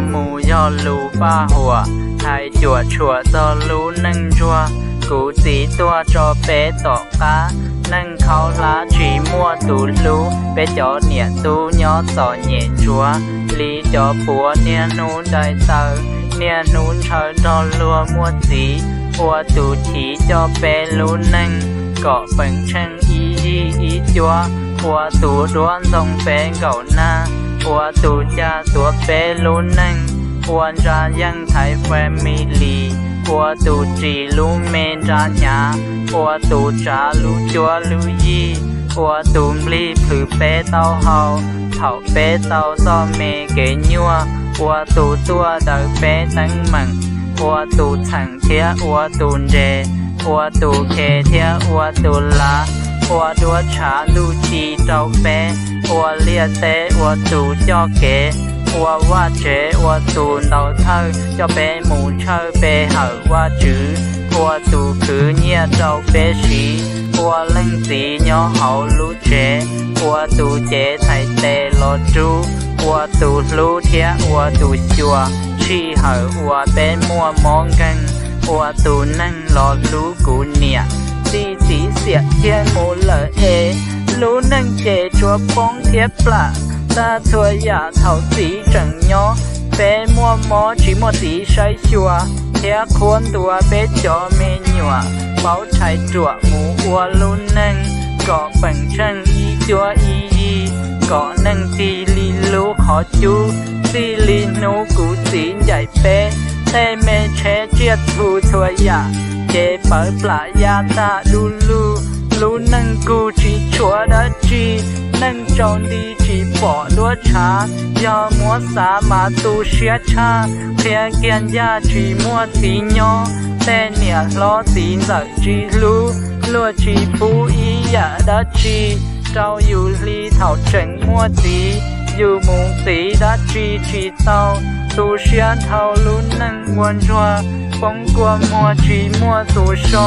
Mus yog lus paj huam, hais cuam tshuam txog lub neej ntsuag. Kuv txiv tuag rau peb tom qab, neej khaub hlab tsis muaj tus hlub. Peb cov niam tub nyob txom nyem ntsuav, li cov puav niaj hnub dai taw, niaj hnub ntshaw nrog luag muaj txiv. Ua tus chiv coj peb lub neej, kom peem tsheej ib yig ib cuab. Ua tus duab ntxoo peb nkaum nag, ua tus cag tuav peb lub neej. Ua ntsa yeej thaiv family, ua tus ris lub me nra hnyav. Ua tus tsav lub cuab lub yig, ua tus nplig plhws peb taub hau. Thaum peb tau txoj me kev nyuaj, ua tus tuaj daws peb teeb meem. Ua tus txheem thiab ua tus nres, ua tus khe thiab ua tus lav. Ua duab tshav ntuj ci rau peb, ua liaj teb ua tus coj kev. Ua vaj tsev ua tus ntaus thawj, coj peb mus tshawj pe hawm Vajtswv. Ua tus khwv nyiaj rau peb siv, ua leej txiv nyob hauv lub tsev. Ua tus cev txhais tes los rub, ua tus hlub thiab ua tus xyuas. Sij hawm uas peb muaj mob nkeeg, ua tus neeg los hlub kuv niam. Txij txiv xiam thiab mus lawm es, lub neej ces tsuas poob thiab plam. Tag txhua yam thaum txiv tseem nyob, peb muaj mob tsis muaj txiv saib xyuas, thiab qhuab ntuas peb cov me nyuam. Pauv rhais ruam mus ua lub neej, kom peem tsheej ib cuab ib yig, kom neej tig li lub qhov cub. Txij li hnub kuv txiv ncaim peb, tej me tsheb tsiaj txhu txhua yam, ces pawv plam ya tag du lug. Lub neej kuj tsis tshuav dab tsi, neej tsaus nti tsis pom duab tshav. Yog muab xav mas tu siab tshaj, qhia kiag ncaj tsis muaj txiv nyob. Tej niam hlob txiv ntxawm tsis hlub, luag tsis pub ib yam dab tsi rau yus li thaum tseem muaj txiv. Yus mus qiv dab tsi tsis tau, tu siab dhau lub neej ua ntsuag, poob kua muag tsis muaj tus so.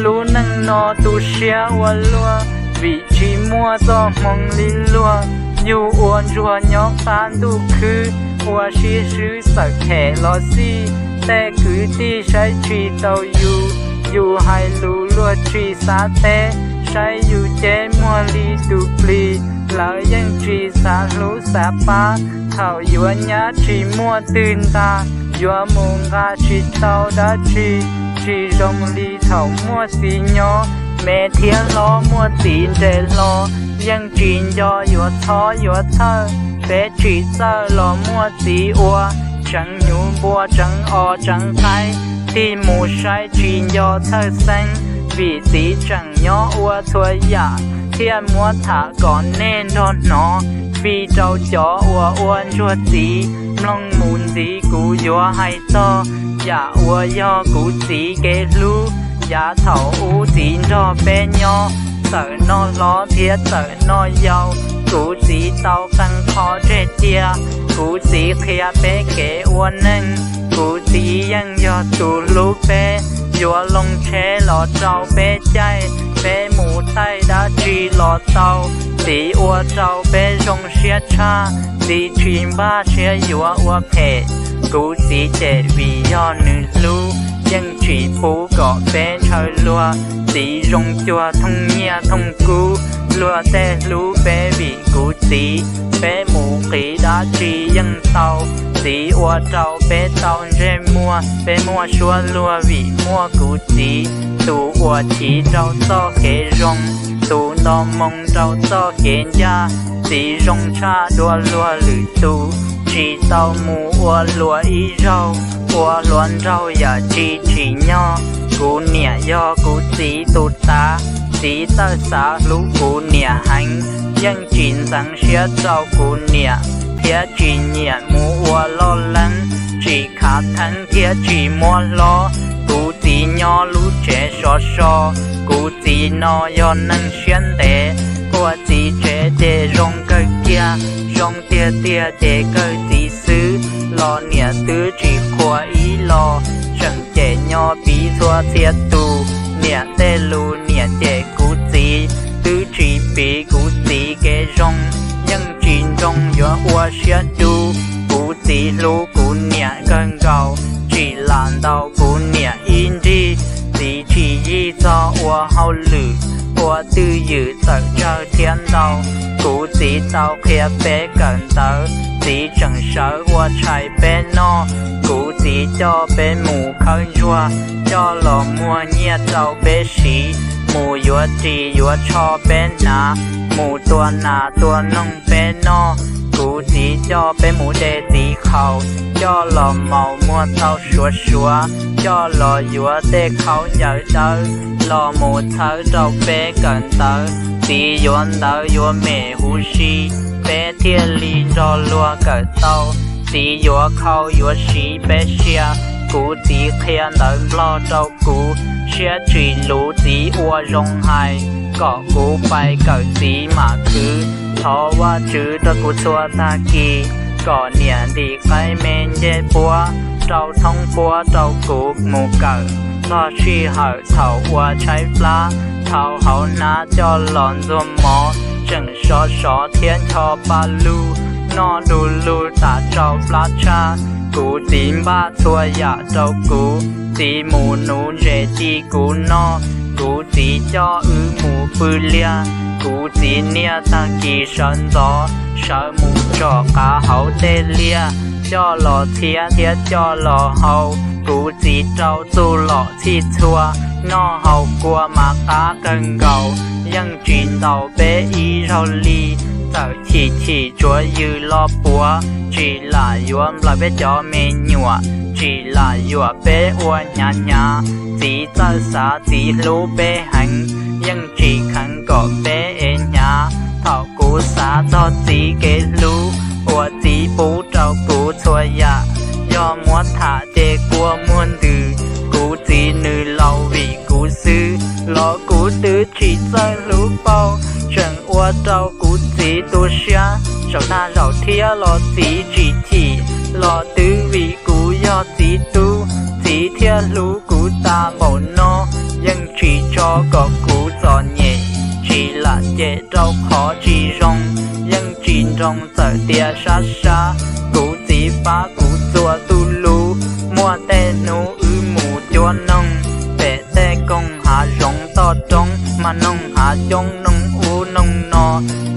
Lub neej no tu siab ua luaj, vim tsis muaj txoj hmoo li luag. Yug ua ntsuag nyob qab ntuj khwb, ua sib swb txawm them los xij. Tej kwv tij saib tsis taus yus, yus hais lus luag tsis xav teb. Saib yus ceb muag li tus plis, lawv yeej tsis xav hlub xav pab. Thaum yuav nyab tsis muaj twg ntag, yuav mus nqa tsis tau dab tsi. Tsis zoo li thaum muaj txiv nyob, me thiab hlob muaj txiv nres hlo, yeej tsis nco yuav txhob yuav txhawj. Peb tsis txawj los muaj txiv ua, tseev hnyuv npua tseev os tseev qaib, tig mus saib tsis nco txhawj xeeb. Vim txiv tseem nyob ua txhua yam, thiaj muab tham kom nej nrog hnov. Fij rau cov uas ua ntsuag txiv, mloog mus ntxiv kuv yuav hais txog yam uas yog kuv txiv kev hlub. Yav thaum ub txiv nrog peb nyob, txawm noj hlob thiab txawm noj yau, kuv txiv tau qee qho tseg cia. Kuv txiv qhia peb kev ua neej, kuv txiv yeej yog tus hlub peb. Yuav loo tsheb los rau peb caij, peb mus taij dab tsi los tau. Txiv ua rau peb zoo siab tshaj, txiv tsis npaj siab yuav ua phem. Kuv txiv cem vim yog nws hlub, yeej tsis pub kom peb ntshaw luag. Txiv zoo cuag thooj nyiaj thooj kub, luag tej hlub peb vim kuv txiv. Peb mus qiv dab tsi yeej tau, txiv ua rau peb tau ntsej muag. Peb muaj suab luag vim muaj kuv txiv, tus uas chiv rau txoj kev zoo, tus nto moo rau txoj kev ncaj. Txiv zoo tshaj dua luag lwm tus, tsis tau mus ua hluas ib zaug, ua hluas nraug yam tsis tsim nyog. Kuv niam yog kuv txiv tus tav, txiv txawj xav hlub kuv niam heev, yeej tsis ntxeev siab rau kuv niam, thiab tsis nyiam mus ua loj leeb, tsis khav theeb thiab tsis muab hlob. Kuv txiv nyob lub tsev sov so, kuv txiv no yog neeg siab ntev, ua txiv tsev ces zoo kawg kiag, zoo tiag tiag ces kawg txiv xwb. Los niam twb tsis qhuas ib los, tseem cem nyo piv txhua txhia tus. Niam tej lus niam cem kuv txiv, twb tsis piv kuv txiv kev zoo, yeej tsis nroo yuav ua siab dub. Kuv Txiv hlub kuv niam kawg nkaus, tsis lam ntaus kuv niam ib nrig. Txiv tsis yig txog ua hauj lwm, ua twj ywm txawm tsawg thiab ntau. Kuv txiv tau qhia peb kawm ntawv, txiv tseem sawv ua tshais peb noj. Kuv txiv coj peb mus khawb ntsuag, coj los muag nyiaj rau peb siv. Mus yuav ris yuav tsho peb hnav, mus tua nas tua noog peb noj. Kuv txiv coj peb mus de txiv qhaus, coj los maus muag tau suav suav, coj los yuav tej khaub ncaws dawb, los mus txhawb rau peb kawm ntawv. Txiv yuav ntawv yuav mem huv si, peb thiaj li nrog luag kawm tau. Txiv yuav khau yuav siv peb sia, kuv txiv qhia ntawv Nplog rau kuv, siab tsis luv txiv ua zoo hais, kom kuv pais kawm txiv mam khwv. Thov Vajtswv rau kuv txhua tag kis, kom niam ntim qaib me ncej puab, rau thoob puab rau kuv mus kawm. Txog sij hawm thaum ua tshaib plab, thau hauv hnab coj los ntxuag mov, tseem sov sov thiab ncho pa lug, noj du lug tas tsau plab tshaj. Kuv txiv npaj txhua yam rau kuv, txiv mus nuv ntses ci kuv noj, kuv txiv coj wb mus pw liaj. Kuv txiv niaj tag kis sawv ntxov, sawv mus tsom qav hauv tej liaj, coj los txhiab thiab coj los hau. Kuv txiv rau txuj lom txhij txhua, noj haus kua mas qab kawg nkaus, yeej tsis ntaus peb ib zaug li. Txawm chim chim tsuav yws lo puav, tsis lam yuav nplawm peb cov me nyuam, tsis lam yuam peb ua hnyav hnyav. Txiv txawj xav txiv hlub peb heev, yeej tsis kheev kom peb ev hnyav. Thaum kuv xav txog txiv kev hlub uas txiv pub rau kuv txhua yam, yog muab tham ces kua muag ntws. Kuv txiv nws laus vim kuv xwb, los kuv twb tsis txawj hlub pauj, tseem ua rau kuv txiv tu siab. Zaum nag zaum thiab los txiv tsis chim, los twb vim kuv yog txiv tub, txiv thiaj hlub kuv tas npaum no. Yeej tsis tso kom kuv txom nyem, tsis lam cem rau qhov tsis zoo, yeej tsis nroo txawm tias sab sab. Kuv txiv pab kuv txua tu lub, muaj tej hnub wb mus cuab noog pem tej koog hav zoov toj roob, mas noog hav xyoob noog ub noog no.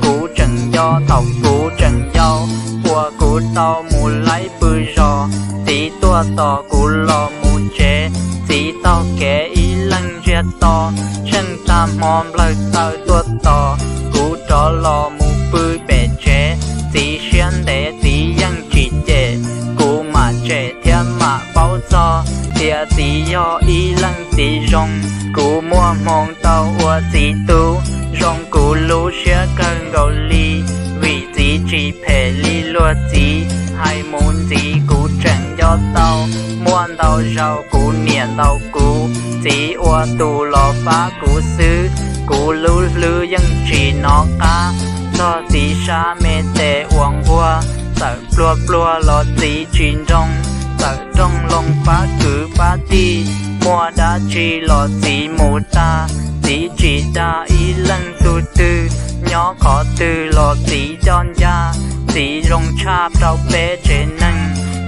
Kuv tseem nco thaum kuv tseem yau, uas kuv tau mus laib pw zos, txiv tuaj tos kuv los mus tsev. Txiv taug kev ib leeg ntsiag to, tsheej tag hmo nplawg taw tuaj tos, kuv rov los mus pw pem tsev. Txiv siab ntev txiv yeej tsis cem, kuv mam tsem thiab mam paub txog tias txiv yog ib leej txiv zoo. Kuv muaj hmoo tau ua txiv tub, zoo kuv lub siab kawg nkaus li, vim txiv tsis phem li luag txiv. Hais mus ntxiv kuv tseem nco tau, muaj ntau zaus kuv niam ntaus kuv, txiv ua tus los pab kuv xwb, kuv lub hlwb yeej tsis hnov qab. Txog txiv sab me tes uas nquag, txawm pluag pluag los txiv tsis nroo, txawm rooj loo pab kwv pab tij, muaj dab tsi los txiv mus tag. Txiv tsis dag ib leej tug twg, nyob qhov twg los txiv coj ncaj. Txiv zoo tshaj rau peb tsev neeg,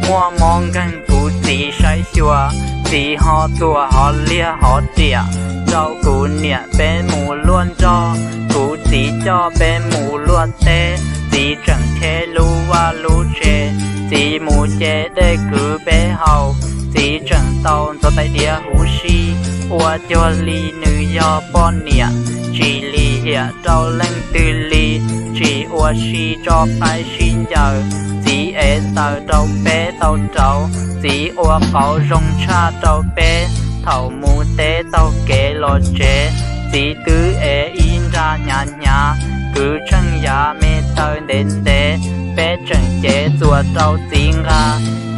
muaj mob nkeeg kuv txiv saib xyuas, txiv ho txuas hov liag hov riam, rau kuv niam peb mus luaj nroj, kuv txiv coj peb mus luaj teb. Txiv tseem cheb lub vaj lub tsev, txiv mus ce dej kwv peb haus. Txiv tseem tau ntxuav tais diav huv si, ua cuag li nws yog poj niam, tsis lim hiam rau leej twg li, tsis ua si tso qaib sib ncaws. Txiv ev taws rau peb tau rauv, txiv ua qauv zoo tshaj rau peb. Thaum mus teb taug kev los tsev, txiv twb ev ib nra hnyav hnyav, kwv tsheej yav me taw ntev ntev. Peb tseem cev txuas rau txiv nqa,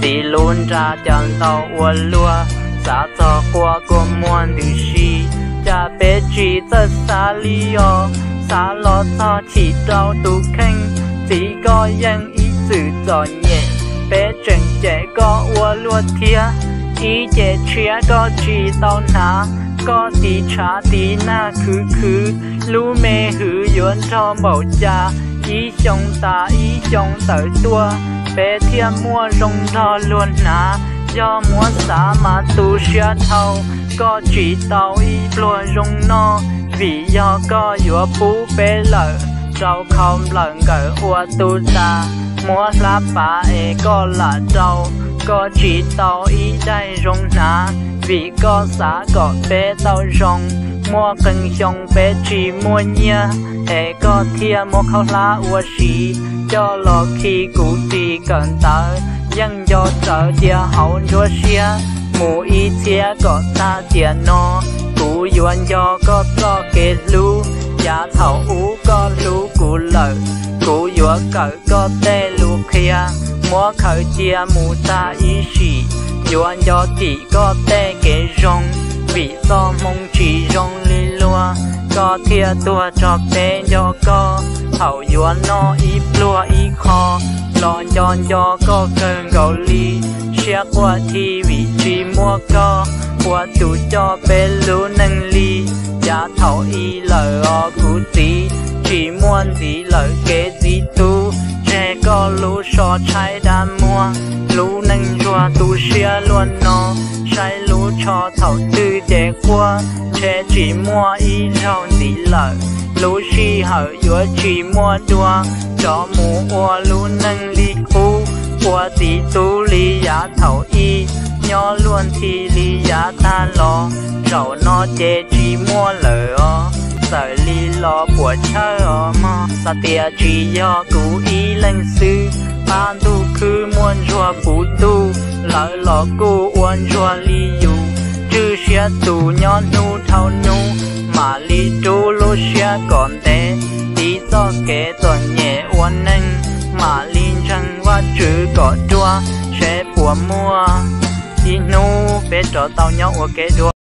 txiv lub nra cas ntau ua luaj, xav txog quaj kua muag ntws si. Cas peb tsis txawj xav li os, xav los txog chim rau tus kheej. Txiv koj yeej ib txwm txom nyem, peb tseem cem koj ua luaj thiab. Ib ce tshiab koj tsis tau hnav, koj tiv tshav tiv nag khwv khwv, lub me hwv yuav nrog npaum cas. Ib xyoo tas ib xyoo tawm tuaj, peb thiaj muaj zoo nrog luag hnav. Yog muab xav mas tu siab dhau, koj tsis tau ib pluag zoo noj, vim yog koj yuav pub peb lawm. Rau khau nplawm nkawm ua tu tas, muab hlab pav es koj lam rau, koj tsis tau ib daim zoo hnav, vim koj xav kom peb tau zoo. Muaj qee xyoo peb tsis muaj nyiaj, es koj thiaj muab khaub hlab ua siv, coj los khi kuv tis kawm ntawv. Yeej nco rawv cia hauv nruab siab, mus ib txhiab kom tag tiam no, kuv yuav nco koj txoj kev hlub. Yav thaum ub koj hlub kuv lawm, kuv yuav kawm koj tej lus qhia, muab khaws cia mus tag ib sim, yuav nco tim koj tej kev zoo, vim txoj hmoo tsis zoo li luag, koj thiaj tuag rog peb nco koj. Thaum yuav noj ib pluag ib qho, los nco nco koj kawg nkaus li, siab quaj thi vim tsis muaj koj, ua tus coj peb lub neej li. Yav thaum i lawm os kuv txiv, tsis muaj ntxiv lawm kev txiv tub, tseg koj lub so tshaib dab muag, lub neej ntsuag tu siab luaj no, saib lub tsho thaum twg ces quaj, ntshe tsis muaj ib zaug ntxiv lawm, lub sij hawm yuav tsis muaj dua, rov mus ua lub neej li qub, ua txiv tub li yav thaum i, nyob luag nthi li yav tag los, zaum no ces tsis muaj lawm os. Txawm li los puas chawj os mog, xav tias tsis yog kuv ib leeg xwb, pab ntuj khwb muaj ntsuag puv ntuj, lawv los kuj ua ntsuag li yus, tswj siab tus nyob hnub dhau hnub, mam li rub lub siab kom ntev, tiv txoj kev txom nyem ua neeg, mam li ntseeg Vajtswv kom ruaj, seb puas muaj ib hnub peb rov tau nyob ua ke dua.